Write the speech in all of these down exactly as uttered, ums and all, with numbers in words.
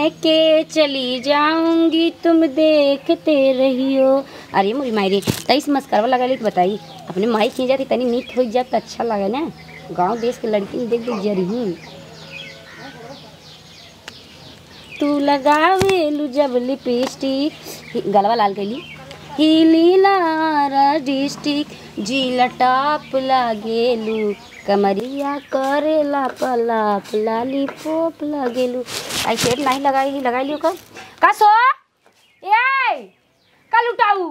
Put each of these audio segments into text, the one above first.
के चली जाऊंगी, तुम देखते रहियो। अरे मोरी माई रे, तइस मस्करवा लगा ली तो बताई, अपने माई के जाती तनी नीक हो जात त अच्छा लगे ना, गांव देश के लड़की देख देख जरही। तू लगावेलू जब लिपस्टिक, गलवा लाल कैली, हिली लारा डिस्ट्रिक्ट, जिला टॉप लागेलू, कमरिया करेला पलाप, लॉलीपॉप लागेलू। आई सेट नाही लगाई, लगाई लियो का? का सो? ए! का लुटाऊ?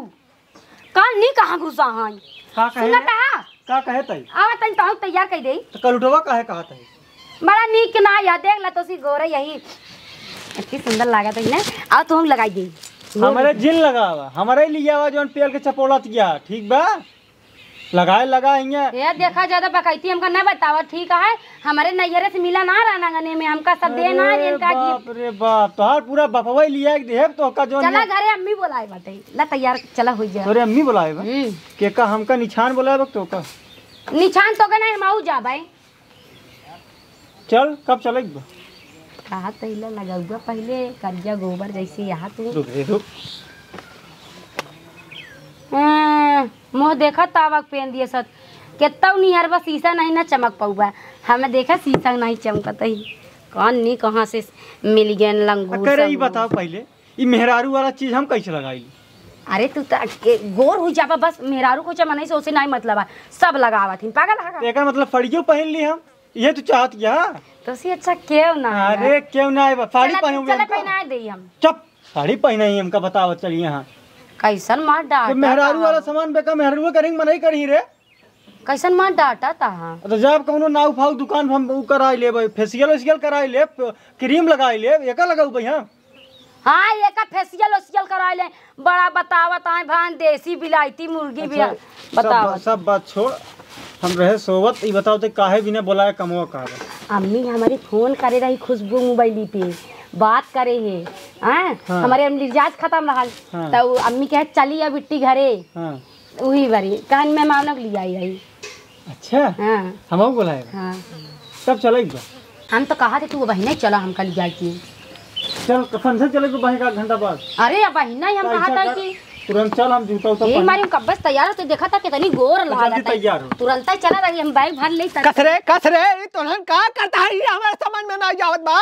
कान नी कहाँ घुसा हई? का कहे? सुनत हा? का कहे तई? आवा तनी तहु तैयार कई देई। तो कलुटवा काहे कहा तई? बड़ा नीक ना या, देख ला तो सी गोरे यही। इतनी सुंदर लागत है ना। आओ तुम लगाई दे। हमरे जिन लगावा, हमरे लियावा जौन पेल के चपोड़त गया, ठीक बा? लगाए लगा हियाँ। ये देखा ज्यादा बकैती हमका ना बतावा, ठीक है? हमरे नैहरे से मिला ना रहना गने में, हमका सब दे ना अरे रे इनका बाप गिफ्ट। रे बाप, तोहार पूरा बपवा ही लिया के देब तो का जौन चला ये घरे अम्मी बोलाए बाटे। ला तैयार चला हो जा। तोरे अम्मी बोलाए बा? हम्म। के का हमका निछान बोलाए बा तो का? निछान तो के नहीं, हम आऊ जाबे। चल, कब चले बा? कहा तैला लगौबा पहिले, करिया गोबर जैसे यहाँ तू। रुक रे, रुक। हाँ, मुँह देखा तावक पेन दिए सत। केतौ नियर बा शीशा नहीं ना चमक पौबा। हमें देखा शीशा नहीं चमकत ही। कौन नी कहाँ से मिल गए लंगूर करे, ई संगूर। बताओ पहिले, ई मेहरारू वाला चीज हम कैसे लगाई? अरे तू त के गोर हो जाबा बस, मेहरारू को चमन से ओसे नहीं मतलब है। सब लगावत ही, पागल है का? एकर मतलब फड़ियो पहन ली हम, ये तू चाहत क्या? तो सी अच्छा क्यों ना है अरे यार? क्यों ना है बा? साड़ी चला, पहने हुए चला हमका। पहनाए दे हम। चुप, साड़ी पहने ही हमका बतावत चलिए हाँ। कैसन मार डांटा ये मेहरारू था। वाला सामान बेका मेहरारू करेंगे, मनई करी रे। कैसन मार डांटा था हाँ? तो जब कौनो नाऊ फाऊ दुकान पर हम ऊ कराई लेब, फेशियल वेशियल कराई लेब, क्रीम लगाई लेब, एका लगाऊ भाई हाँ। हाँ, एका फेशियल वेशियल कराई ले, बड़ा बतावत आए भान देसी बिलायती मुर्गी भी अच्छा, है। सब बतावत। बा-, सब बात छोड़, हम रहे सोवत, ई बताओ ते काहे बिना बोलाए कमवा का बा? अम्मी हमारी फोन करे रही खुशबू मोबाइल पे, बात करे है, हाँ? हाँ। हमारे हम रिचार्ज खत्म रहल, हाँ। तो अम्मी कहे चली अब बिट्टी घरे। हाँ। उही बारी, कहन मेहमानों के लिए आई रही। अच्छा? हाँ। हमहू बोलाए बा? हाँ। तब चले एक बार। हम तो कहा थे, तू वही नहीं चला, हमका ले जाए के। चल, कफन से चले तो बहे का घंटा बाद। अरे, अब वही नहीं, हम कहा था कि तुरंत चल, हम जूता उता ए, पहन मारी, हम कब से तैयार हो, तो देखा था कितनी गोर तो लगा जल्दी था। तैयार हो। तुरंत ही चला रही, हम बैग भर ले तब। कस रे, कस रे, ये तोहन का करता है, ये हमारे समझ में ना जावत बा।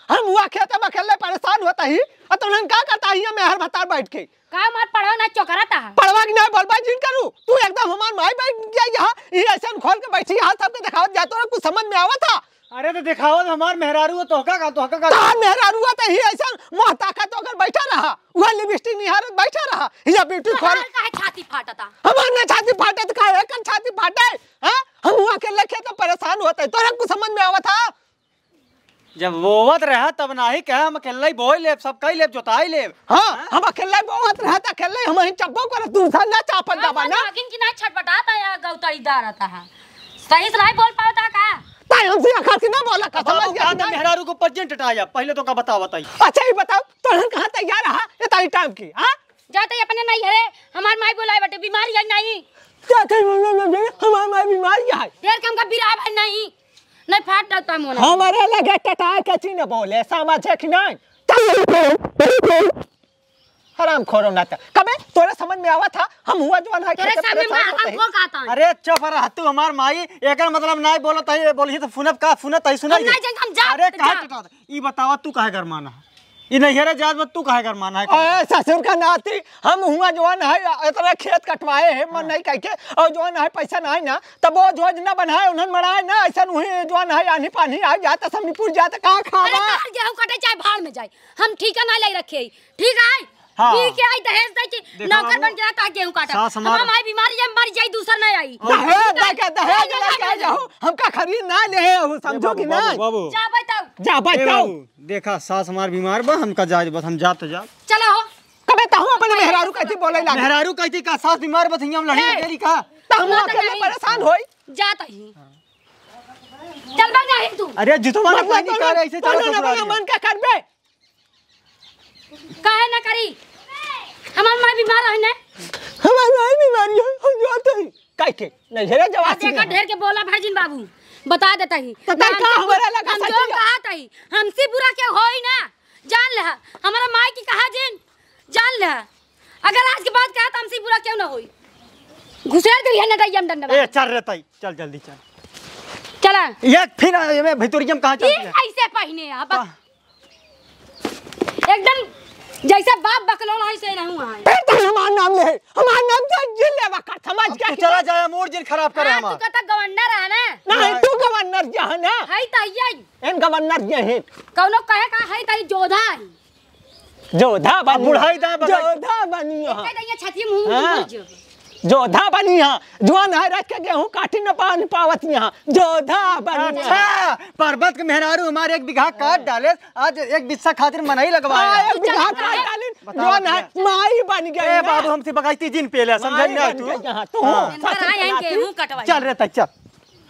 हम हुआ खेत में अकेले परेशान होता ही, और तोहन का करता है, ये मेहर भतार बैठ के। का मार पढ़वा ना चोकरा ता? पढ़वा की ना बोलबा जिन करू। तू एकदम हमार माई बन गया यहाँ। ये ऐसे खोल के बैठी यहाँ सबके दिखावत जातो रहा, कुछ समझ में आवत था? अरे तो दिखावत हमार मेहरारू हो, तोहका का, तोहका का? तार मेहरारू हो तो ही ऐसे मोह ताका तो अगर बैठा रहा, वह लिपस्टिक निहारत बैठा रहा। ये ब्यूटी तो खोल। हमार काहे छाती फाटता? हमार ना छाती फाटत का है, कन छाती फाटे? हाँ? हम वहाँ के लेके तो परेशान होते, तोरा कुछ समझ में आवत था? जब बोवत रहा तब नाही कहे, हम अकेले ही बोई लेब, सब कई लेब, जोताई लेब। हाँ, हाँ? हम अकेले ही बोवत रहा त अकेले ही हम ही चब्बो करत, तू सा ना चापल हाँ, दबा ना। नागिन की ना छटपटाता या गौतरी दारता है। सही से नहीं बोल पावता का? ताई हमसे अखर के ना बोला, अच्छा, कसम अब से कहा था ना। मेहरारू को परजेंट हटाया, पहले तो का बतावत आई। अच्छा, ये बताओ, तोहन कहाँ तैयार रहा, ये ताई टाइम की, हाँ? जाते ही अपने नहीं है, हमार माई बोलाए बटे, बीमारी है नहीं। क्या थे, हमार माई बीमारी है। ढेर कम का बिराए भाई नहीं। नहीं फाट जाता मोना। हमारे लगे टटाए के चीन बोले, समझे कि नहीं? हराम खोरो ना त। कबे तोरे समझ में आवा था, हम हुआ जवान है, तोरे खेते सामने परेशान मार होते हम हैं। को कहता है? अरे चुप रह तू, हमार माई, एकर मतलब नहीं बोलत है, ये बोली तो फुनब का, फुनत है, सुनत हम है। नहीं जाएंगे, हम जा, अरे तो काहे जा। टटात? ई बतावा तू काहे गरमाना है? ई नैहरे जात में तू काहे गरमाना है? ए, ससुर का नाती, हम हुआ जवान है, इतना खेत कटवाए हैं, मन हाँ। नहीं कह के, और जवान है, पैसा नहीं ना, तब वो जोज ना बनाए, उन्हन मनाए ना, ऐसा नहीं जवान है, आनी पानी आ जाता, सब निपुर जाता, कहाँ अरे खावा? तोहर गेहूं कटे चाहे भाड़ में जाए, हम ठीका ना ले रखे, ठीक है? हाँ। पी के आई दहेज दे के देखा नौकर बाबू, बन के रहा, गेहूं काटा। सास हमार हमार माई बीमारी है, मर जाई, दूसर नहीं आई। दहेज दे के, दहेज दे के जाओ, हमका खरीद ना ले हो, समझो कि बाबू, नहीं? बाबू। जा बताओ। जा ए बताओ। बाबू, देखा, सास हमार बीमार बा, हमका जाए दे, बस हम जात जाब। चलो हो। कबे तहु अपने मेहरारू कहती बोले लागे। मेहरारू कहती का सास बीमार बा, हम लड़ी ए, अकेली का? त हम अकेले परेशान होई। जात ही। चल बा जाहिर तू। अरे जुतवा ना मतलब पानी का रे, ऐसे चलो चलो ना, मन का करबे। काहे ना करी? हमार माई बीमार है ना? हमार माई बीमारी है, हम जाते हैं। काहे के? नहीं है जवाब देखा ढेर के बोला भाईजिन बाबू, बता देता ही। तो तै का हमारा लगा हम जो कहत ही, हमसे बुरा के होई ना। जान ले, हमारा माई की कहा जिन, जान ले। अगर आज के बाद कहा तो हमसे बुरा क्यों ना होई। घुसेड़ दे यहाँ नटैया में डंडा। ए, चल रे ताई, चल जल्दी चल। चला। ये फिर ये भितुरिया में कहाँ चलती है? ऐसे पहिने आ, बक-, हाँ। एकदम जैसे बाप बकलोल है, से रहूं है। फिर तो हमार नाम ले, हमार नाम तो जिन ले बकर, समझ अब गया तू कि चला जाए, मूड जिन खराब करे हाँ, हमार। तू कहता गवर्नर है ना? नहीं, हाँ। तू गवर्नर जो है ना? है तो यही। इन गवर्नर जो है। कौनो कहे का है तो जोधा है। जोधा अब बनी। बुढ़ाई दा बगल। जोधा बनी है। एक तो ये छाती मुंह हाँ। मुंह जो। जोधा बनी है, जुआन है, रख के गेहूं काटी न पान पावत यहाँ, जोधा बनी है। अच्छा, पर्वत के मेहरारू हमारे एक बीघा काट डाले, आज एक बिस्सा खातिर मनई लगवाए। हाँ, एक बीघा काट डाले, बताओ जुआन है, भैया। माई बन गई ए ना। बाबू, हमसे बगाइती जिन पेला, समझ माई में आए बन तू? गई यहाँ, तू हाँ। इनकर आए हैं गेहूं कटवाई। चल रे ताई, चल।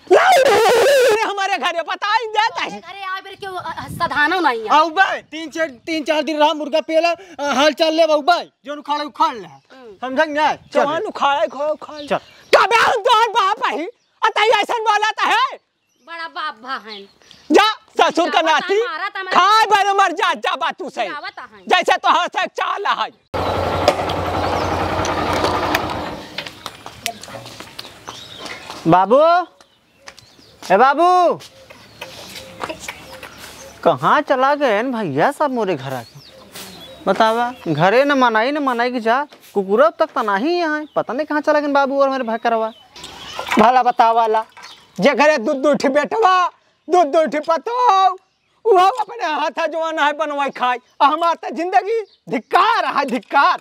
नहीं, हमारे घरे बताई देता है। अरे, आ बेर क्यों, अ, अ, साधारणो नहीं है। आउ बे, तीन चार, तीन चार दिन रहा मुर्गा पेला, अ, हाल चाल ले बाबू बे, जोन उखाड़े उखाड़ ले। हम्म। समझ में आए? चल जवान रे। उखाड़े खो उखाड़। चल। कबे हम तोहर बाप है, अतई ऐसन बोला त है। बड़ा बाप भा है। जा, ससुर का नाती, खाए भर मर जा, जा बातू से। जैसे तोहर से चाल है। बाबू, ए बाबू, कहाँ चला गए हैं भैया सब मोरे घर आके? बतावा, घरे न मनाई न मनाई के जा, कुकुरा तक त नाही यहाँ है, पता नहीं कहाँ चला गए बाबू और मेरे भाई करवा। भला बतावा ला, जे घरे दू दू ठी बेटवा, दू दू ठी पतोह, उहो अपने हाथा जवान है बनवाई खाई। आ हमार त जिंदगी धिक्कार है, धिक्कार।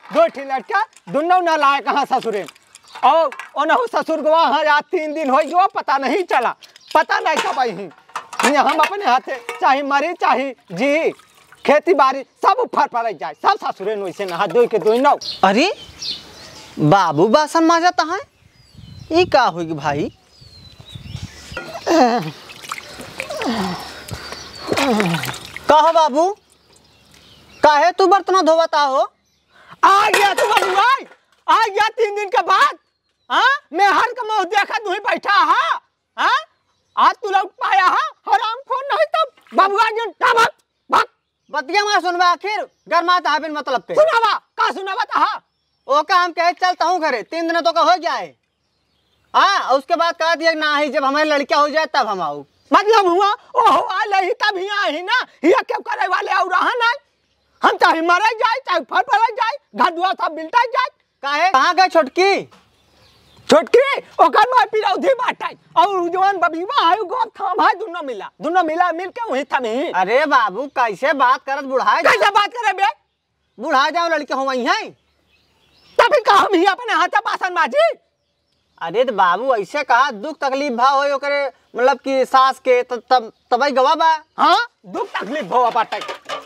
दो ठी लड़का, दुन्नो नालायक हाँ ससुरे। और ओनहु ससुर गवा हाँ, आज तीन दिन होइ गवा, पता नहीं चला, पता नहीं कब आई। हियाँ हम अपने हाथे चाहे मरी चाहे जी, खेती बाड़ी सब उफर पड़ जाए, सब ससुरे नोई से नहा दोई के दोई नौ। अरे बाबू बासन माजत हैं, ई का होई भाई? का हो बाबू, काहे तू बर्तन धोवत हो? आ गया तू बबुआई, आ गया तीन दिन के बाद। हाँ, मैं हर का मुँह देखा तू ही बैठा हा। हाँ, आज तू लौट पाया हा, हराम खोर नहीं तो बबुआ जी टबक भक। बतिया मा सुनबा आखिर, गरमात हा बिन मतलब पे। सुनावा, का सुनावा तहा? ओका हम कहे चलता हूँ घरे, तीन दिन तो का हो गया है। हाँ, और उसके बाद कहा दिया, "नाही, जब हमारे लड़का हो जाए तब हम आऊ।" मतलब हुआ, ओहो, आ लही तब हियाँ आई ना, हियाँ क्यों करे वाले और रहा ना? हम चाहे मरे जाए, चाहे फर पड़े जाए, घर दुआर सब बिलटा जाए। काहे? कहाँ गए छोटकी? छोटकी, ओकर माँ पिरौधी बाटे, और उ जवन बबीवा है, उ गोप थाम है, दुनो मिला, दुनो मिला मिल के वही थमी। अरे बाबू, कैसे बात करत बुढ़ाए? कैसे बात करे बे? बुढ़ा जाओ, लड़के हो वही हैं। तभी का हम ही अपने हाथे बासन माजी? अरे तो बाबू, ऐसे कहा, दुख तकलीफ भा होई ओकरे, मतलब कि सास के, त-, तब, तबई गवा बा। हाँ, दुख तकलीफ भवा बाटे।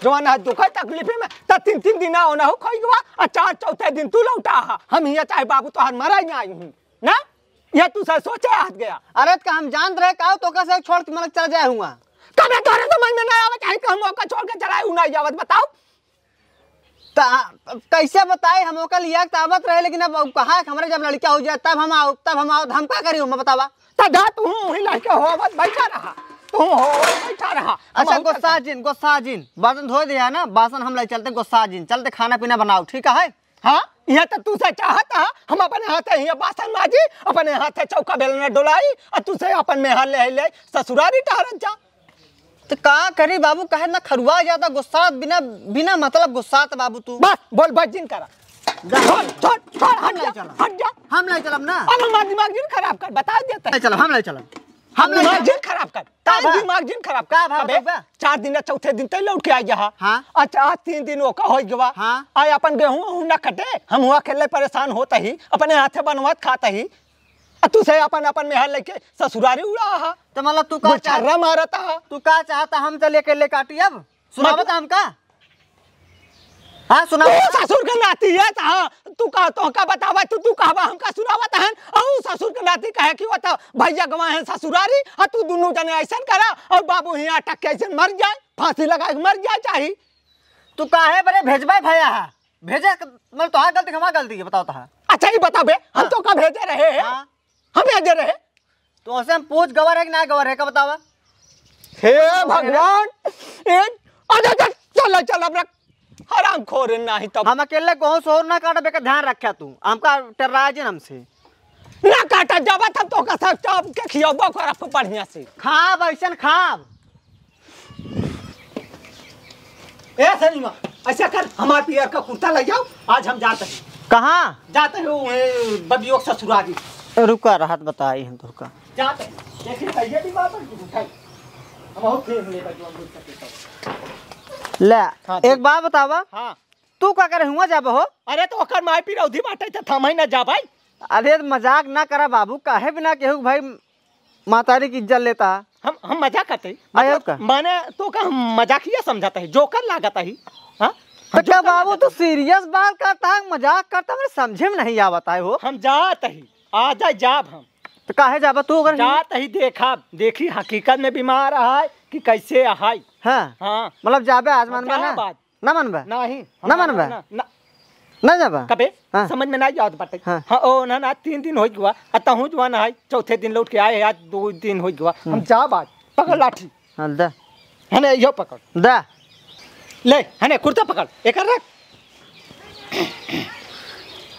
जवान है दुख है तकलीफे में, त तीन, तीन दिन आओ ना हो खोई गवा, आ चार चौथे दिन तू लौटा हा। हम हिया चाहे बाबू तोहार मरा ही आई हूँ, ना? ये तू से सोचे हाथ गया। अरे तो का हम जानत रहे का, तो का से छोड़ के मतलब चला जाए हुआ। कबे तोरे समझ में ना आवे, चाहे कि हम ओका छोड़ के चला हूँ ना जावत, बताओ। त कैसे बताई, हम ओकर लिया के त आवत रहे, लेकिन अब कहा हमरे जब लड़का हो जाए तब हम आओ, तब हम आओ, त हम का करी, हम बतावा। त जा तू वही लड़के हो, बस बैठा रहा, तू हो बैठा रहा। हम अच्छा, आओ गुस्सा चलते। जिन, गुस्सा जिन, बासन धोए दिया ना, बासन हम ले चलते, गुस्सा जिन, चलते खाना पीना बनाओ, ठीक है? हाँ, ये तो तू से चाहत हा, हम अपने हाथे ही बासन माजी, अपने हाथे चौका बेलना डोलाई, और तू से अपन मेहर ले ले ससुरारी टहरत जा। तो का करी बाबू, कहे ना खरुआ जाता गुस्सा, बिना, बिना मतलब गुस्सा त बाबू तू। बस, बोल, बस जिन करा। जा। छोड़, छोड़, छोड़, हट हम जा, नहीं चलब। हट जा। हम नहीं चलब ना। अब हमार दिमाग जिन खराब कर, बता देते। नहीं चलब, हम नहीं चलब। हम नहीं दिमाग चलब। जिन खराब कर। का तार बा? दिमाग जिन खराब कर। का बा, अबे, बा? चार दिन या चौथे दिन तई लौट के आ जा। हाँ। अच्छा, आज तीन दिन ओका हो गवा। हाँ। आय अपन गेहूं ओहूं ना कटे, हम हुआ खेले परेशान होत ही, अपने हाथे बनवात खात ही। आ तू से अपन, अपन मेहर लेके ससुरारी उड़ा हा। तो मतलब तू का गुलछर्रा चाह-, मारत हा। तू का चाहता हम चले के ले काटी अब? सुनावत मतलब हमका? हाँ, सुनावत तू हा? ससुर के नाती है त हाँ, तू का, तो का बतावा, तू, तू कहबा हमका सुनावत हन। औ ससुर के नाती कहे कि वो तो भैया गवा है ससुरारी, और तू दोनों जने ऐसन करा, और बाबू हियाँ अटक के ऐसन मर जाए, फांसी लगा के मर जाए चाही। तू काहे बरे भेजबे भैया हा? भेजे क-, मतलब तोहार गलती, हमार गलती है, बताओ तोहार। अच्छा, ये बताबे, हम हाँ। तो का भेजे रहे हैं? हाँ। हम भेजे रहे। तो उसे हम पूछ गवर है कि ना गवर है, का बतावा? हे भगवान, ए, अरे, अरे, चलो, चलो, अब रख। हरामखोर नाही तब। हम अकेले गोहूँ सोहूँ ना काटब, एकर ध्यान रख्या तू। हमका टर्राए जिन हमसे। ना काटा जाबा तब तो का सब चाप के खियाबो करब बढ़िया से। खाब, ऐसन खाब। ए सलीमा, ऐसा कर, हमार पियर का कुर्ता ले जाओ, आज हम जात ही। कहाँ? जात ही वो, ए, बबियो के ससुरारी। रुका, रहत बताई हम तोहका। जात ही। देखी, कहिए भी बात है, उठाई। हम बहुत खेल लेकर जो हम बोल सके तो। ले, हाँ, एक बात बतावा। हाँ। तू का करे हुआ जाबो हो? अरे तो ओकर माई पिरौधी बाटे त थमई ना जाबै। अरे मजाक ना करा बाबू, काहे बिना केहू के भाई मातारी की इज्जत लेता? हम, हम मजाक करते ही। आयो मतलब, का? माने तो का हम मजाकिया समझता ही, जोकर लागता ही। हाँ? तो हम क्या जोकर बाबू लागता तू ही। सीरियस बात करता है, मजाक करता है, मेरे समझे में नहीं आवता है हो। हम जात ही, आ जा जाब हम। तो काहे जाबा तू अगर जात ही देखा, देखी हकीकत में बीमार है कि कैसे है। हाँ। हाँ। मतलब जाबे आज हाँ, मनबा ना? जाब आज। ना मनबा? नहीं, ना हमारा मनबा? ना, ना। ना जाबा? कबे? हाँ। समझ में ना आवत बाटे। हाँ। हाँ, ओ, ना, ना, तीन दिन हो गवा, आ तहूँ जवान है, चौथे दिन लौट के आए, आज दो दिन हो गवा, हम हम्म। जाब आज, पकड़ लाठी। हाँ, दा। हने, यो पकड़। दा। ले, हने, कुर्ता पकड़, एकर रख।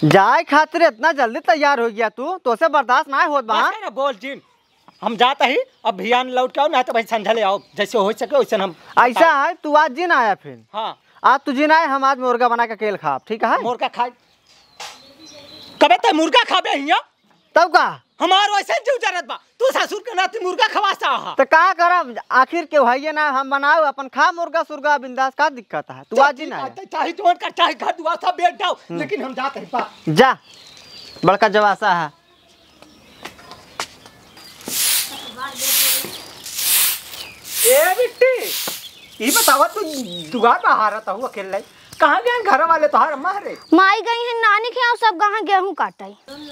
जाए खातिर इतना जल्दी तैयार हो गया तू, तोसे बर्दाश्त ना होत बा, बस हाँ? कर, बोल जिन। हम जात ही, अब भियान लौट के आओ, ना तो भाई संझा ले आओ, जैसे हो सके वैसे हम ऐसा है, तू आज जिन आया फिर। हाँ। आज तू जिन आए, हम आज मुर्गा बना के अकेल खाब, ठीक है? मुर्गा खाए। कबे ते मुर्गा खाबे हिया? तब का? हमार वैसे जीव जरत बा, तू ससुर के नाती मुर्गा खवासा हा। तो का करब, आखिर के भाई ना हम बनाओ, अपन खा मुर्गा सुर्गा बिंदास, का दिक्कत है? तू तो आज जिन ठीक आया। है, चाहे जोन कर, चाहे घर दुआर सब बेच जाओ, हम्म। लेकिन हम जात ही बा। जा, बड़का जवासा है। ए बिट्टी, ई बतावा तू दुआर पर हारत हऊ अकेले। कहाँ गए घर वाले तोहार अम्मा रे? माई गई है नानी के यहाँ, सब कहाँ गेहूँ काटे।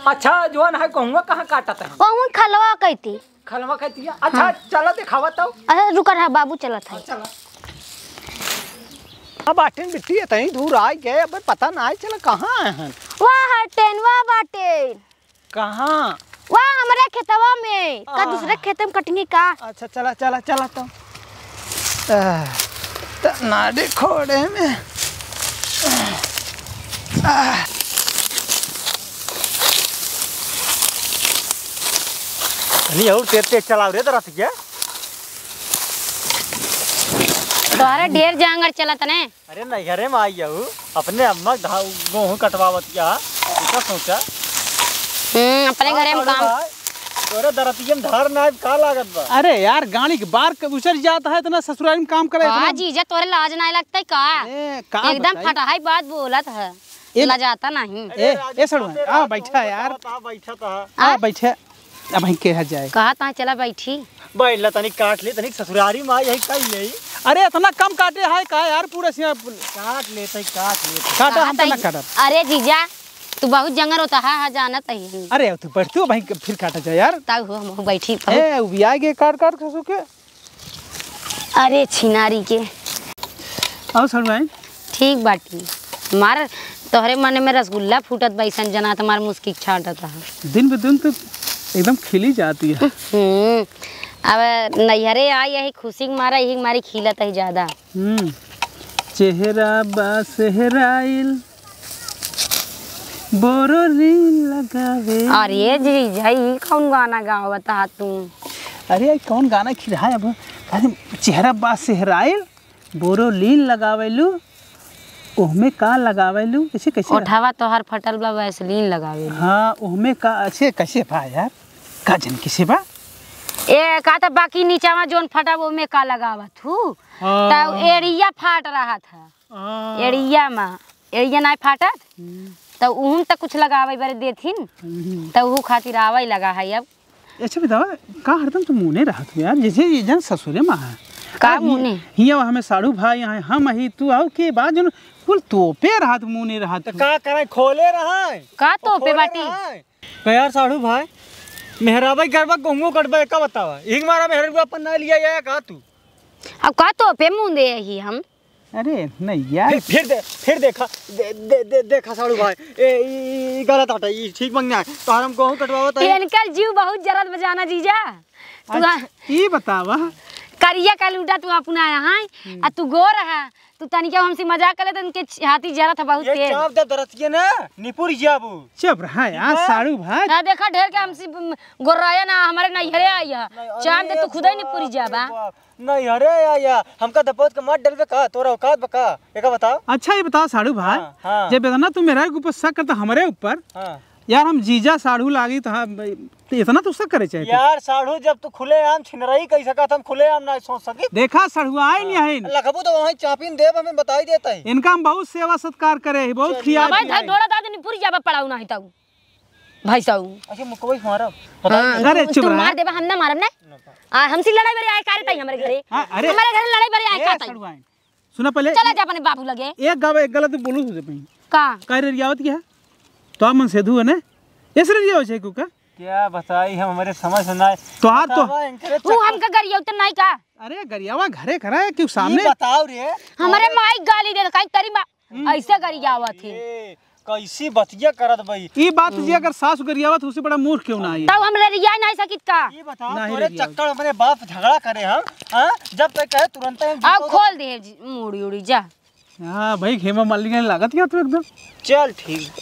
अच्छा, जौन है गेहूँ कहाँ काटत है? गेहूँ खलवा कहती। खलवा कहती है? अच्छा, हाँ। चला दिखावा तो। अच्छा, रुका रहा, बाबू चलत है। हाँ, चला। अब आठिन बिट्टी इतनी दूर आ गए, अब पता ना है चला कहाँ आए हैं। वाह, टेनवा बाटे। कहाँ? वाह, हमरे खेतवा में। का आह। दूसरे खेत में कटनी का? अच्छा, चला, चला, चला तो। आह, त नाड़ी खोड़े में। आह। तनी और तेज तेज चलाओ रे, दरत के। तोहरा ढेर जांगर चलत ने। अरे नैहरे में आई हऊ, अपने अम्मा धा-, गेहूं कटवावत क्या, इतना सोचा। हम्म, अपने घरे में काम। तोरे दरतियन धार ना आइब का लागत बा? अरे यार, गाड़ी के बार के उचर जात है, इतना ससुराल में काम करे, हाँ इतना जीजा, तोरे लाज ना लगता है का? ए, का एकदम बताई? फटाही बात बोलत है, एक लजाता नहीं। ए, ए, सड़ुआ, आ, बैठा यार। आ, बैठा था। आ, आ? बैठे। अब हम केहा जाए? कहा ता चला बैठी। बैला तनी काट ले, तनी ससुरारी में आई है, काट ले। अरे, इतना कम काटे है का यार, पूरा सिया काट ले, तई काट ले। काटा, हम तो ना काटब। अरे जीजा, तू बहुत जंगर होता है, हाँ, जानत ही। अरे, तू बैठ, तू वहीं फिर काटा जाए यार। तब हो, हम बैठी। ए, उबिया गए काट काट के ससुर के। अरे छिनारी के। और सड़ुआइन? ठीक बाटी। मार तोहरे मने में रसगुल्ला फूटत बा, अइसन जना त मार मुस्की छाटत ह। दिन ब दिन तो एकदम खिली जाती है। हम्म। अब नैहरे आई, यही खुशी के मारा, यही मारी खिलत है ज्यादा। हम्म। चेहरा बा सेहराइल, बोरोलीन लगावे। अरे जीजा, ई कौन गाना गावत हा तू? अरे, ई कौन गाना खिल रहा है अब? अरे, चेहरा बा सेहराइल, बोरोलीन लगावेलू, ओहमे का लगावेलू? कैसे, कैसे? ओठवा तोहर फटल बा, वैसलीन लगावेलू। हाँ, ओहमे का, ऐसे कैसे बा यार? का जन कैसे बा? ए, का त बाकी नीचावा जोन फटा, ओमे का लगावत हू? हाँ। त एड़िया फाट रहा था। हाँ। एड़िया मा। एड़िया नाय फाटत, हम्म। त उहुम त कुछ लगावे बरे देथिन, हम्म। त उहू खातिर आवै लगा है अब। अच्छा बतावा, का हरदम तू मुने रहत हो यार, जैसे ये जन ससुरे मा है। का आ, हि-, मुने? हिया हमें साढ़ू भाई हैं, हम ही, तू आओ के बाद जन कुल तोपे रहत, मुने रहत त हो। का करे, खोले रहा है। का तोपे बाटी? रहा है। का यार साढ़ू भाई, मेहराबा के गरबा गोंगो कटबा, का बतावा? एक मारा मेहरबा अपन ना लिया या का तू? अब का तोपे मुने ही हम? अरे नहीं यार। फिर, फिर दे, फिर देखा, दे, दे, दे, देखा साढ़ू भाई, ए, ई, ई गलत हटे, ई ठीक मंगना है। तो हम गेहूं कटवावत है। इनकर जीव बहुत जरत बजाना जीजा। तू अच्छा, आ- ई बतावा, करिया का लूटा तू अपना यहाँ, हम्म। आ तू गोर है, तू तनिका हमसे मजाक कर ले तो उनके छाती जरत है बहुत ये तेज। चाप दे दरतिये ना, निपुर जाबू। चुप रहा यार, ठीक है? साढ़ू भाई। ना देखा ढेर के हमसे, उम, गोर्राया ना, हमारे नैहरे आई है। नहीं, चाप दे अरे तू खुदे निपुर बाप रे जाबा। बाप। नहीं, अरे या, या, हमका दपोत के मत डलबे का, तोरा औकात बा का? एका बताओ। अच्छा, ये बताओ साढ़ू भाई, हाँ, हाँ। जब इतना तू मेरे ऊपर शक करता, हमारे ऊपर, हाँ। यार, हम जीजा साढ़ू लागी तो, हाँ, भाई, तो इतना तो शक करे चाहिए था। यार, साढ़ू, जब तू खुलेआम छिनरई कह सकत, हम खुलेआम ना सोच सकी। देखा, सढ़ुआइन हाँ। यही। लखबू तो वहीं चापिन देब, हमें बताई देता है। इनका हम बहुत सेवा सत्कार करे ही, बहुत चलिए। खियाल अब भाई, पियाई। धर ढोड़ा दाद निपुर जाबा पड़ाऊ नहीं ताऊ। भाई साहू। अच्छा, मुकवई मारब। हाँ, अरे, तू, चुप तू रहा। मार देबा, हम ना मारब ना। ना, ना। आ, हमसे लड़ाई बरे आए का रे ताई हमरे घरे? हाँ, अरे। हमरे घरे लड़ाई बरे आए ए, का ताई? सड़ुआइन। सुना पहले। चला जा अपने बाबू लगे। एक गल, एक गलत बोलू तुझे पहले। का? का रे रियावत क्या है? तो आप मन सेधु है ने? ऐसे रियावत है कुका? क्या बताई हम, हमारे समझ में ना आए। तो हाँ, तो बतावा, इनके वो चक्कर हमका गरियावत नहीं का? अरे, गरियावा घरे खड़ा है, क्यों सामने? ये बताओ रे। हमारे अरे। माई गाली दे, कहीं तेरी माँ हम्म। ऐसे गरियावत है। ए, कैसी बतिया करत बई। ई बात जे हम्म। अगर सास गरियावत, उससे बड़ा मूर्ख क्यों ना आई? तब हम लड़िया नहीं सकित का? ये बताओ, नहीं तोरे लड़िया। चक्कर में अपने बाप झगड़ा करे हम, हाँ? जब तक कहे तुरंत हम अब जूतो खोल दे जी, मुड़ी उड़ी जा। हाँ भाई, हेमा मालिनी लागत क्या तू एकदम? चल ठीक।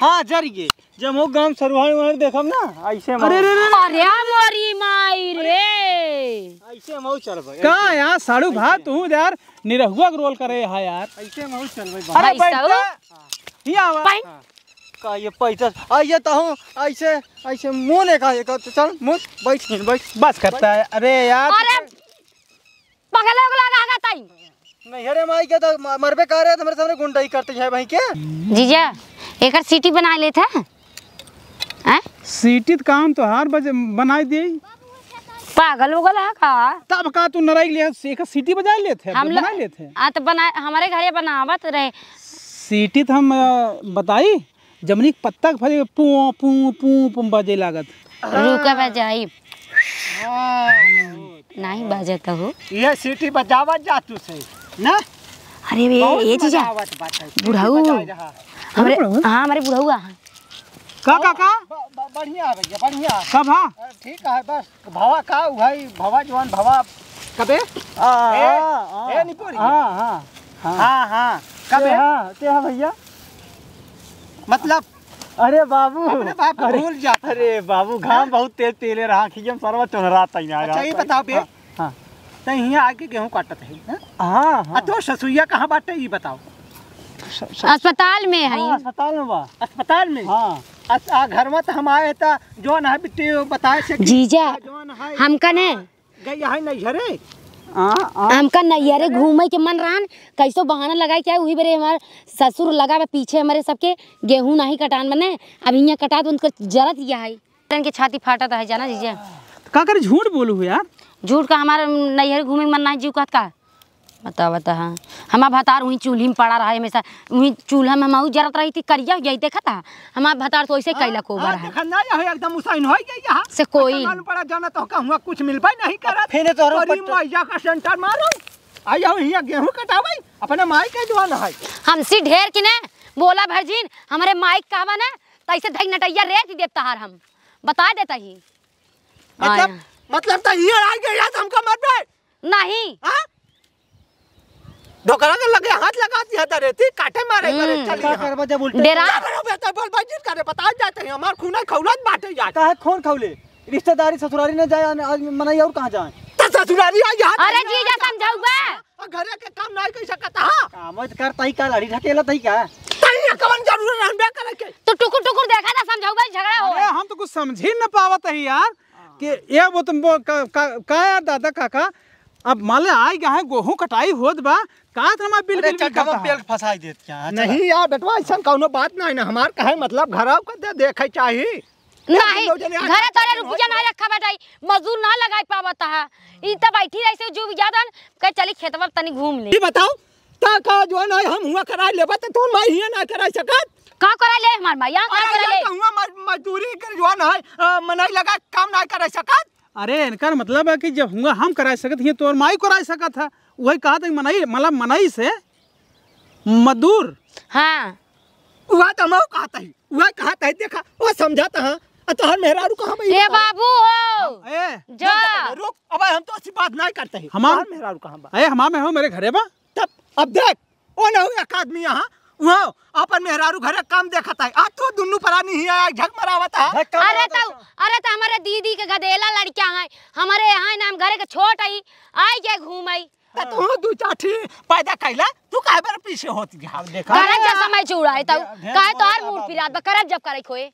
हाँ, जरिए। जब हम गाँव सरुहाई वहां देखब ना, ऐसे अरे, अरे, अरे, अरे। अरे मोरी माई रे। ऐसे हम चलबे, का ऐसे। यार, साढ़ू भा, ऐसे। तू यार, निरहुआ के रोल करे है यार। ऐसे हम चलबे अरे, भाई साहब। बैठा। ही आवा। पाइन। हाँ। का ये पैसा, आ, ये तो हूँ, ऐसे, ऐसे मुँह ने का, ये का, चल, मुँह, बैठ, बैठ। बस करता है, अरे यार। अरे, पगले उगले लगा ताई। नहीं, अरे माई के तो म-, मरबे का रे, तुम्हारे सामने गुंडई करते हैं भाई के। जीजा, एकर सीटी बना लेत है। हैं? सीटी तो काम तोहार बज-, बनाई दे। पागल उगल है का? तब का तू नराई ले, एकर सीटी बजा लेत है, हम ल-, बना लेत है। आ, तो बना, हमारे घरे बनावत रहे। सीटी तो हम, अ, बताई, जमनी के पत्ता के फरी पू, पू, पू, पू बजे लागत। रुका बजाई। हाँ। नहीं बाजत हो। ये सीटी बजावत जा तू से, ना? अरे वे, बहुत ये जीजा। मजा आवत बाटे। सीटी बुढ़ऊ। बजाए रहा। हमरे, बुढ़ऊ? हाँ, हमरे बुढ़ऊ आ। का, का, का? ब-, ब-, बढ़िया है भैया, बढ़िया। कब हाँ? अरे ठीक है, बस भवा का भाई, भवा जवान, भवा। कबे? आ, ए, आ, आ, ए, निपोरी। हाँ, हाँ, हाँ। हाँ, हाँ। कबे? ते हाँ, ते हाँ भैया। मतलब अरे बाबू, अपने बाप को अरे, भूल जाता है। अरे बाबू, घाम हाँ? बहुत तेज पेले रहा, खियम सरवा चोनरा तैयार अच्छा, ये बताओ बे, हाँ, हाँ। तो हियाँ आके गेहूँ काटत है, हाँ? हाँ, हाँ। आ तो ससुइया कहाँ बाटे, ये बताओ। स-, स-, अस्पताल में है। हाँ, अस्पताल में बा। अस्पताल में? हाँ। अस-, आ, घर में तो हम आए था, जौन है बिट्टी बताए से कि जीजा, जौन है, हमका ने गई है नहीं घरे? आ, आ। हमका नैहरे घूमे के मन रहन, कैसो बहाना लगाए क्या, वही बेरे हमार ससुर लगा बा पीछे हमरे सबके, गेहूं नहीं कटान मने, अब हियां कटा तो उनकर जरत यह है। इनके छाती फाटत है, जाना जीजा। का करे, झूठ बोलू हो यार? झूठ का, हमार नैहरे घूमे के मन नहीं जीव कहत का? बता, बता, हाँ। हमार भतार वहीं चूल्ही में पड़ा रहा है हमेशा, वहीं चूल्हा में हम जरत रही थी, करिया हो गई, देखा था? हमार भतार तो ऐसे हाँ, कैला को हाँ, रहा है। देखा ना, यह एकदम उसाइन हो गई यहाँ। से कोई अच्छा, मालूम पड़ा, जाना तो कहूँ कुछ मिलबे नहीं करत। फेने तोहरो बड़ी पट्ट- मैया का सेंटर मारो। आई हो हियाँ गेहूँ कटावे, अपने माई के दुआन है। हमसे ढेर कि ने बोला भरजीन, हमारे माई कहवा ना, तैसे धई नटैया रेत देब तहार हम। बता देता ही। मतलब, आया। मतलब तो हियाँ आ गया यार, हमका मत बे। नहीं। हाँ? डोकरा के लगे हाथ लगा दिया था रे, ती काटे मारे करे, हम्म। चल का यहाँ। करबा जब उल्टे डेरा। ना करो बेटा, बोल भाई, जिन करे, बता जाते हैं, हमार खून खौलत बाटे यार। काहे खून खौले? रिश्तेदारी ससुरारी न जाए, आज मनई और कहाँ जाए? तो ससुरारी आ यहाँ अरे तो जीजा, यहाँ समझाऊ बे। आ घरे के काम नहीं कर सकता, हाँ? काम तो करता ही का, लाड़ी ढकेला तही का? तही कवन जरूरत रहबे करे के? तो टुकुर टुकुर देखा था, समझाऊ बे, झगड़ा हो अरे, गया। हम तो कुछ समझ ही न पावत है यार, कि ये वो तुम वो का, का, का यार दादा काका, अब मान ले, आई गए हैं, गोहूं कटाई होत बा, का इतना बिल, अरे, बिल, बिल चड्ढा में करता है? बेल्ट फंसाई देत क्या? चला। नहीं यार बेटवा, ऐसा कौनो बात नहीं ना, हमार कहे मतलब घराव के दे देखे चाही। नहीं, एक दो जने आज घरे तोरे रुपया ना रखा बेटा, मजदूर ना लगाई पावत है। ई त बैठी रही से जो याद आन, कहे चली खेतवा तनी घूम ले। ई बताओ, ता का जो है ना हम हुआ करा लेबा त तोर माई हिया ना करा सकत? का करा ले हमार माई? यहाँ का अरे करा यार, ले? तो हुआ मज-, मजदूरी कर जो है ना, अ, मनई लगा काम ना करा सकत? अरे, इनकर मतलब है कि जब हुआ हम कराए सकत हिये, तोर माई कराए सकत है। वही कहा था कि मनई, मतलब मनई से मजदूर। हाँ। वह तो हम कहता ही, वह कहता ही, देखा, वो समझाता है, अ, तोहार मेहरारू कहाँ बा? ए बाबू हो। ए। जा। रुक, अब हम तो ऐसी बात नहीं करते हैं। हमार तोहार मेहरारू कहाँ बा? ए, हमार में हो, मेरे घरे बा। तब, अब देख, ओ ना हो एक आदमी यहाँ, वो अपन मेहरारू घरे काम देखत है। आ तो दुन्नू परानी ही आया, झक मरावत है। अरे तो, अरे तो हमारे दीदी के गदेला लड़कियां हैं, हमारे यहाँ नाम घरे के छोट है, आई के घूम आई। त तू दू चार ठी पैदा कैला, तू काहे बर पीछे होती है? अब देखा। करत जब समय चूड़ा है, तब ढेर, ढेर काहे बोला तोहार था मूड बाबू। पिरात बा, करत जब करे खोए।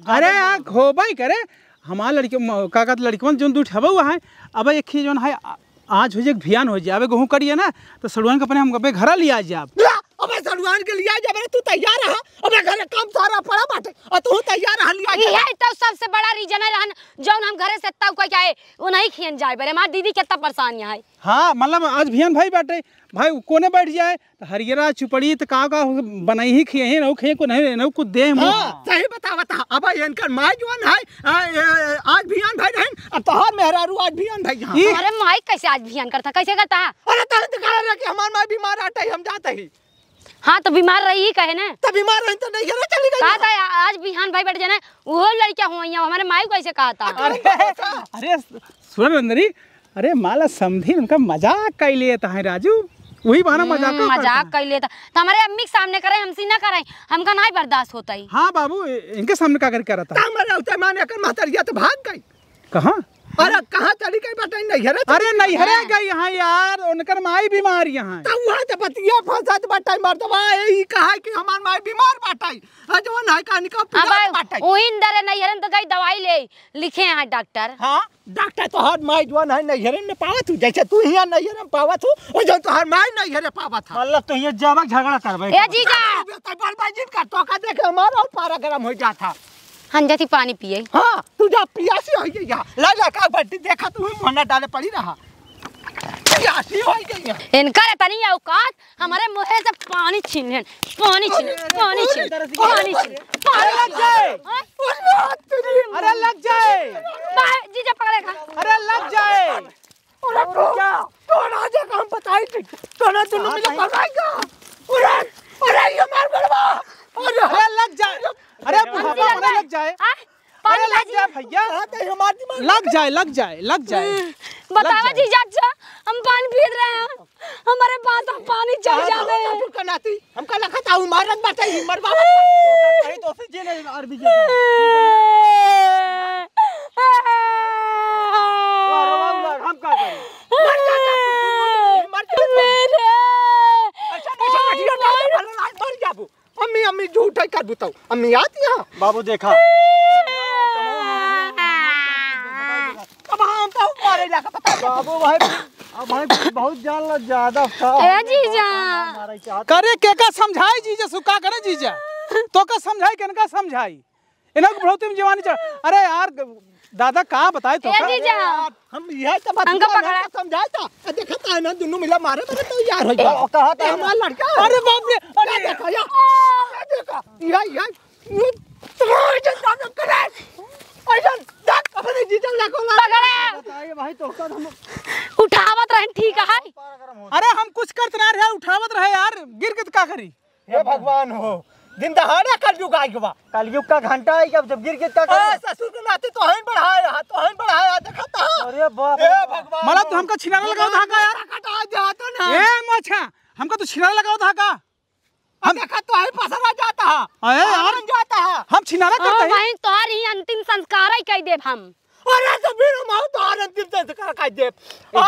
अरे, आ, होबे करे, हमार लड़के, म-, का कहत लड़कवन जोन दू ठे हवा हुआ है, अब एक ही जोन है, आ-, आज हो जाए, भियान हो जाए, अबे गेहूं कटिए ना, तो सड़ुआन के अपने हम अबे घरा लिया जाब। ला, अबे सड़ुआन के लिया जाबे, तू तैयार रहा, अबे घरे काम सारा पड़ा बाटे, और तू तैयार रहा, लिया जाबे। यही तो सबसे बड़ा reason है रहन, जौन हम घरे से तब कोई जाए, वो नहीं खियन जाए बरे, हमार दीदी कितना परेशान यहाँ है। हाँ, मतलब आज भियान भाई बाटे, भाई कोने बैठ जाए, तो हरियरा चुपड़ी तो का का बनाई ही खिए ही, नहु खिए को नहीं, नहु कुछ दे हम। हाँ, सही बतावत हा। अब इनकर माई जवन है, आ, ए, आज भियान भाई रहन, अब तोहार मेहरारू आज भियान भाई यहाँ। ई हमारे माई कैसे आज भियान करता, कैसे करता? अरे तोहरे तो कहल रहे कि हमार माई बीमार आटे, हम जाते ही। हाँ, तो बीमार रही ही कहे ना। तो बीमार रही तो नहीं, चली गई। कहा था आज भियान भाई बैठ जाना, वो लड़का हुआ यहाँ, हमारे माई कैसे कहा था? अरे, अरे, सुन रंदरी, अरे माला समधी उनका मजाक कर लिए था राजू, वही बहाना मजाक हम्म, कर मजाक कर लेता। तो हमारे अम्मी के सामने करे, हमसे ना करे, हमका नहीं बर्दाश्त होता ही। हाँ बाबू, इ-, इनके सामने का कर करता? तो हमारे उते माने कर महतरिया तो भाग गई। कहाँ? अरे कहाँ चली गई बताई, नैहरे चली अरे गई। नैहरे गई यहाँ यार, उनकर माई बीमार यहाँ है। तो वहाँ तो बतिया फंसत बटाई मर्दवा, ई कहा कि हमार माई बीमार बाटाई। अ, जवन है कहानी का अब पिरात बाटे। ओहिन दरे नैहरन तो गई दवाई ले, लिखे हैं डॉक्टर। हाँ, डॉक्टर तोहार माई जवन है नैहरन में पावत हूँ, जैसे तू हियाँ नैहरन में पावत हूँ, वो जो तोहार माई नैहरे पावत है। मतलब तू हियाँ जबक झगड़ा करबे। ए जीजा। तू बेटा बड़ भाई जिन का तो का देखे हमारा और पारा गरम हो जाता। हम जाती पानी पिए। हाँ, तू जा पियासी हो गई यहाँ। ला ला का बट्टी देखा तू ही मोहना डाले पड़ी रहा। पियासी हो गई यहाँ। इनकर इतनी औकात, हमारे मुँहे से पानी छीन लेन, पानी छीन, अरे, पानी अरे, छीन, अरे, पानी अरे, छीन, अरे, पानी लग छीन। जाए। हाँ? अरे, लग जाए। बाहर जीजा पकड़े खा। अरे, लग जाए। अरे, तो, क्या? तो राजा का हम बताई थी। तो ना तुम मिले बताई? पकड़ाई का? अरे, अरे, ये मार गड़वा। अरे, अरे, लग जाए। अरे, अरे, बुढ़ापा अरे, में लग जाए। हाँ? पानी अरे, लग बाजी। जाए भैया। हाँ, तो हमार दिमाग लग जाए, लग जाए, लग जाए। हम्म, बतावा लग जाए। जीजा, अच्छा, हम पानी पीत रहे हैं, हमारे पास हम पानी चल कहाँ जावे। था? हमका नाती, हमका लखा था, उ मारत बाटे, ही मरवा। कहीं तो से जेल है, आर बी जे का। वाह, वाह, वाह, हम का करी? मर जा, जा, तू, तू, तू, मर जा, तू। मेरे। अच्छा, नहीं, समझिए, नहीं, नहीं, मर जाबू। अम्मी, अम्मी, झूठ है, कर बताओ। अम्मी आती यहाँ। बाबू देखा। अब हम तो मारे लागा, बताओ। बाबू भाई, अब भाई बहुत जान ला ज्यादा था। ए जीजा। मारे चाहत करे के का समझाई जीजा, सु का करे जीजा? तो का समझाई, केनका समझाई? इन्हें को बहुत तुम जवानी चढ़। अरे यार, दादा का बताए तो ए का? जीजा। हम यह तो बात हमका पकड़ा। समझाए था। आ, देखा था ना, दोनों मिला मारे, मारे तो यार हो गया। ओ, कहा था ए, हमारा लड़का। अरे बाप रे, अरे। ये देखा, या। ये देखा, या, या। ये तुम्हारे जैसा काम करे। ऐसा देख, अपने जीजा लगा को मार। पकड़े। बताइए भाई, तो का हम उठावत रहन, ठीक है। अरे हम कुछ करत ना रहे, उठावत रहे यार, गिर के तो का करी? हे भगवान हो, दिन दहाड़े कलयुग आइ गवा। कलयुग का घंटा आइ गवा, जब गिर गिर का ए, कलयुग। ससुर के नाती तोहन बढ़ाया, तोहन बढ़ाया, देखत हा? अरे बाप रे ए बाप। भगवान मला हो। तो हमका छिनारा लगावत हा का यार? कटा जात ना। ए मोछा, हमका तो छिनारा लगावत हा का? हम देखत हा, तोहन पसरा जात हा। अरे यार। पसरा जात हा। हम छिनारा ओ करते हैं। बहिन, तोहार ही अंतिम संस्कार ही कइ देब हम। अरे तो फिर हम आओ तो आनंद दिन से कर खाई दे। आज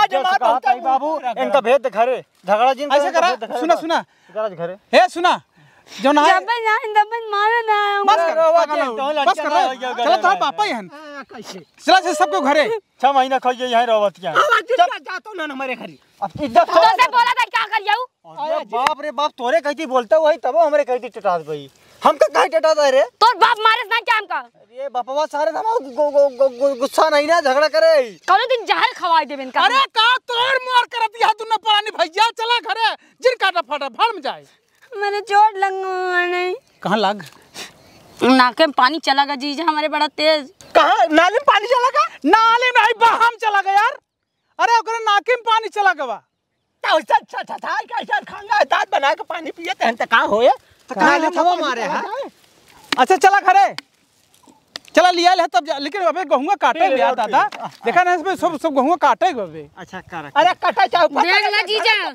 इज्जत हमारा से कहा बहुत ताई बाबू, मुंह रख इनका रहा। भेद दिखा रे। झगड़ा जिन ऐसे करा, करा, भेद दिखा रे सुना, बस। सुना। झगड़ा दिखा रे। हे सुना, जो ना जब ना, जब मारे ना। बस कर, अरे, पागल हो। तो बस कर, लड़का ना हो गया, चलो, गया तो ना। पापा ही हन। आ, कैसे? चला से सबको घरे। छह महीना खाइए यहाँ रहवत क्या? आवाज चल। जा, जा तो ना हमारे घरे। अब इज्जत तो से बोला था क्या कर जाऊ? अरे बाप रे बाप, तोरे कहती बोलता हुआ ही तब हमरे कहती टटात भाई। हमका काहे टटात है रे? तोर बाप मारे ना क्या हमका? अरे बापवा सारे ना गु-, गु-, गु-, गु-, गुस्सा नहीं ना, झगड़ा करे। कौनो दिन जहर खवाई देबे इनका। अरे का तोर मोर करत यह दुनो परानी भैया, चला घरे, जिन काटा फाटा भाड़ में जाए। मेरे चोट लग नहीं। कहाँ लाग? नाके में पानी चला गया जीजा हमारे बड़ा तेज। कहाँ नाले में पानी चला गया? नाले में नहीं, बहाम चला गया यार। अरे ओकरे नाके में पानी चला गवा। तो उससे अच्छा, अच्छा था कि ऐसा खांगा दांत बना के पानी पिए तहन त का होए? तो कहाँ कहाँ ले थवा मारे, हाँ? अच्छा चला घरे। चला लिया ले तब जा, लेकिन अबे गहुआ काटे पी ले बे यार, दादा। पी। देखा ना इसमें सब, सब गहुआ काटे बे। अच्छा, कर। अरे कटा चाहे ऊपर देख ले जीजा।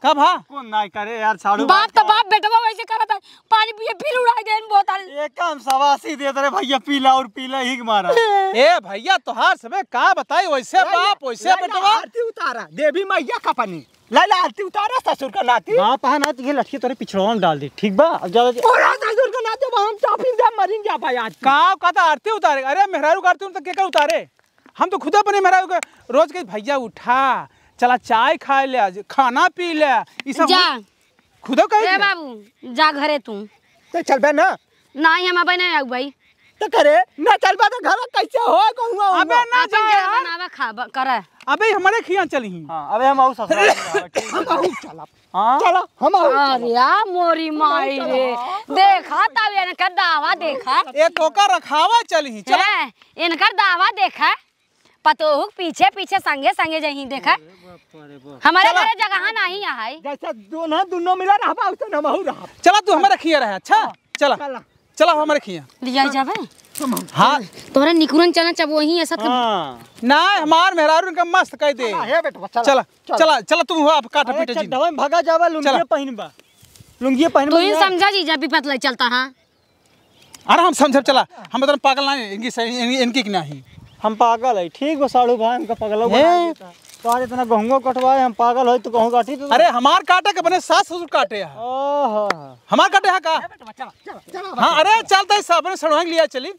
कब हा? कौन नाई करे यार, साड़ू बाप तो बाप, बेटवा वैसे करत है, पानी पिए फिर उड़ाई देन बोतल। एक काम सवासी देत रहे भैया, पीला और पीला ही मारा। ए भैया, तोहार सबे का बताई, वैसे बाप, वैसे बेटवा। आरती उतारा, देवी मैया का पानी। ला, ला, आरती उतारा, ससुर का नाती। बाप है ना, तो ये लठिया तोरे पिछड़वा में डाल दे, ठीक बा? अब ज्यादा और ससुर का नाती, अब हम चापिन दे, मरिन जा भाई आज। का, का तो आरती उतारे? अरे, मेहरारू का आरती तो के, के उतारे? हम तो खुद अपने मेहरारू के रोज के, "भैया उठा, चला चाय खाए ले, आज खाना पी ले," ई सब जा। हम खुदो कहे ए ले। बाबू, जा घरे तू। तो चलबे ना? नाही, हम अबे नहीं आऊ भाई। तो करे, ना चलबा तो घर कैसे हो कहूँगा अबे ना अपन जा घर यार। बनावा खा, ब-, करे। अबे हमरे खिया चली। हाँ, अबे हम आऊ ससुराल में आवे, ठीक है। हम आऊ चलब। हाँ? चला, हम आऊ चलब। अरे या मोरी माई रे। देखा तब इनका दावा देखा। ए तोका रखावा चली, चला। ए, इनकर दावा देखा। पतोहू के पीछे पीछे संगे संगे जही देखा। अरे बाप रे बाप। हमारे चला। घरे जगह नाही है। जैसे दोनों दुनो मिला रहबा वैसे हम आऊ रहब। चला तू हमारे खिया रहे, अच्छा? चला। चला। चला, हमारे खिया। लिया जावे? हाँ। तोहरा निकुरन चना चबोही ऐसा तो हाँ। ना, हमार मेहरारू इनका मस्त कह दे। चला, हे बेटवा, चला। चला, चला। चला, चला, तुम हो, आप काट अरे, पीटे जी। चड्ढवा में भगा जावा, लुंगिया चला। पहिनबा। लुंगिया पहिनबा तू ही ना। समझा जीजा, विपत ले चलता, हाँ? अरे, हम समझब, चला। हम इतना पागल ना है, इनकी सही, इन-, इनकी की नहीं। हम पागल है, ठीक बा, साढ़ू भाई, हमका पगला ए? बना देता। तो आज इतना गहुआ कटवाए, हम पागल है, तो गहुआ काटी तो अरे, हमार काटे के बने सास ससुर काटे हैं। ओहो। हमार काटे है का? ए बेटवा, चला, चला, चला, हाँ, अरे, चलता है, साबने सड़वांग लिया चली।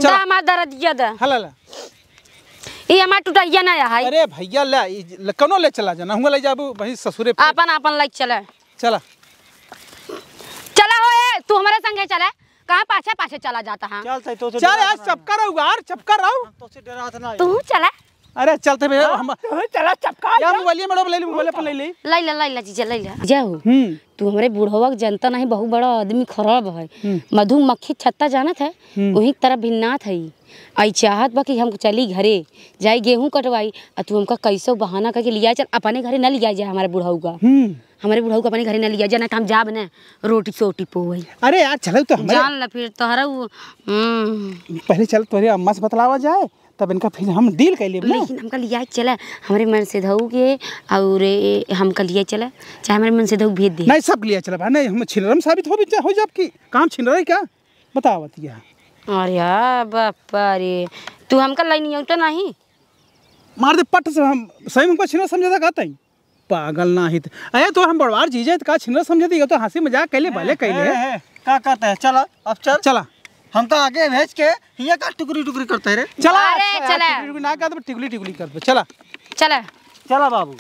चला। दा हमार दरदिया दा। हाँ, ला, ला। ई हमार टुटैया ना है। अरे भैया, ले, ई ल-, कौनो ले चला जाना, हुआ ले जाबू, वही ससुरे पे। आपन, आपन ले चले। चला। चला हो ए, तू हमारे संगे चले। कहाँ पाछे, पाछे चला जाता है? चल, तै तो से चल, डरात आज ना। चपका रहू, यार, चपका रहू। हम तो से डरात ना। तू चला। अरे, चलते भैया, हाँ? हम तू चला, चपका या जा। मोबाइल में ले ले, मोबाइल पर ले ले। ले ले, ले ले, जीजा, ले ले। जाओ। हम्म। तू हमरे बुढ़वा के जनता नहीं, बहुत बड़ा आदमी खराब है। हम्म। मधुमक्खी छत्ता जानत है, हम्म। वही तरह भिन्नात है। आई चाहत बा कि हम चली घरे, जाई गेहूं कटवाई, आ तू हमका कैसो बहाना करके लिया चल, अपने घरे न लिया जाए हमारे बुढ़ऊ का। हम्म। हमारे बुढ़ऊ का अपने घरे न लिया जाए, ना तो हम जाब न रोटी सोटी पोवई। अरे यार, चलो तो हमारे जान ला फिर तोहरा वो, हम्म। पहले चल तोहरे अम्मा से बतलावा जाए, तब इनका फिर हम डील कर लेब ना। लेकिन हमका लिया चला, हमरे मनसेधऊ के और ए, हमका लिया चला, चाहे हमरे मनसेधऊ के भेज दे। नहीं, सब लिया चला, नहीं, हम छिनरम साबित हो भी जा, हो जाब कि काम छिनरा है क्या? बतावत यह। अरे बापा रे, तू हमका लई नहीं तो नहीं? मार दे पट से, हम सही में हमको छिनरा समझा था, कहते हैं। पागल ना हित। अरे तो हम बड़वार जीजे त का छिनरा समझे दी, तो हंसी मजाक कैले, भले कैले। ए, ए, का कहते हैं? चला, अब चल। चला। हमका आगे भेज के हियाँ का टुकड़ी टुकड़ी करते हैं रे। चला, अरे, अच्छा, चला। टुकड़ी टुकड़ी ना कर, टिकुली टिकुली कर दे। चला। चला। चला बाबू।